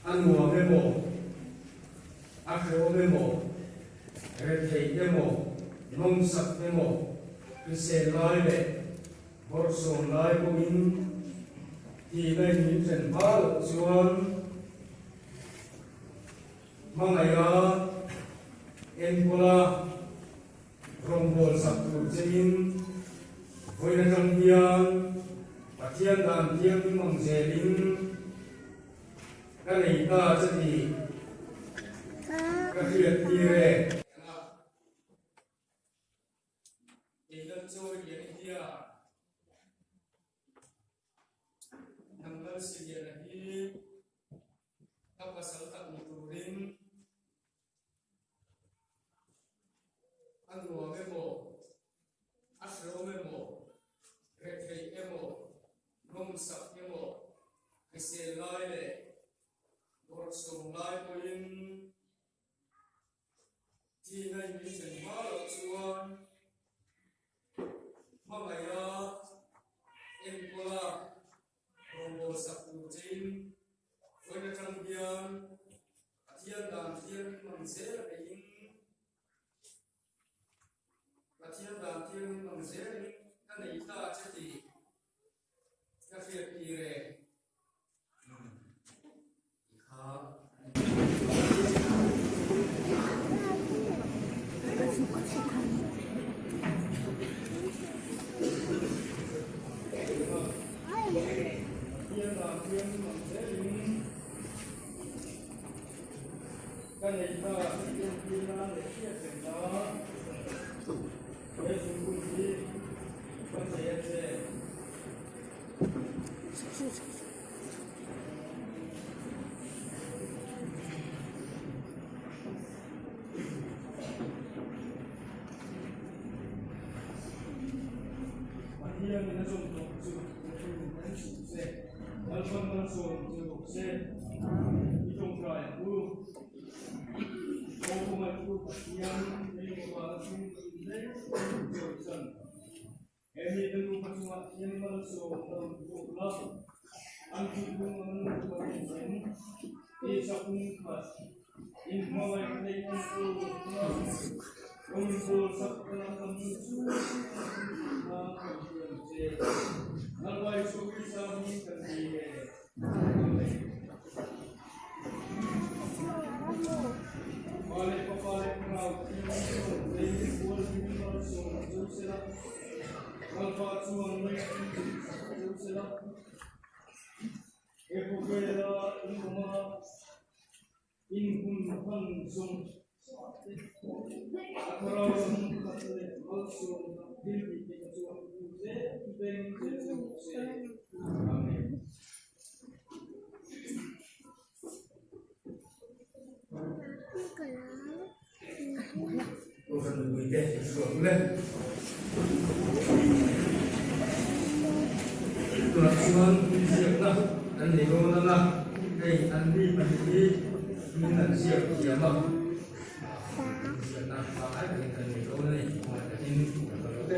A nuam emaw, a hrehawm emaw, retheih emaw, nawmsak emaw, hrisel lai leh bawrhsawm lai pawhin tihna in min ṭhen hma loh chuan hmangaiha enkawla Rawngbâwl sak tur chein vawiin aṭang hian Pathian dan thianghlim ang zelin ka nei ta che tih ka hriat tir e. A nuam emaw, a hrehawm emaw, retheih emaw, nawmsak emaw, hrisel lai leh bawrhsawm lai pawhin thihna in min thlen hma loh chuan hmangaih a, enkawl a, rawngbawl sak tur chein vawiin atang hian Pathian dan thianghlim ang zel a beiin, Pathian dan thianghlim ang zelin ka nei ta che tih ka hriat tir e. Ti kha a ni. Pathian dan thianghlim ang zelin. Ka nei ta entir nan leh hriat reng nan he zungkun hi ka nei a che. Pathian in a zawm tawh chu mihring an hrilh che. Lalpan malsawm che bawk se. I tawngtai ang u. Aw hmangaihtu Pathian lei bawka la chung ka in hle chawi chan. He mite nupa chungah hian malsawm ka rawn bawk la. An thinlung an nupa nen tisa pumkhat in hmangaih theih an tur rawn bawl sak ka la tam chu na kan hriam che. Lalpa Isu Krista hming kan dil e. Amen. Pa leh Fapa leh Thlarau Thianghlim lei bual hlim malsawm chu sela, Lalpa chuan lei sak chu sela. He khawvela in awm a, in hun hman zawng a thlarau lam khat leh malsawmna thil tih theihna chuan u zel veng zel che rawh se. Amen. Kohhran nupuite i hruak le. Tunah chuan inziakna kan nei dawn ang a, hei an mi pahnih hi min an ziak thiam a, inziakna pangngai takin kan nei dawn a ni, hmangaih takin kan kal lo te.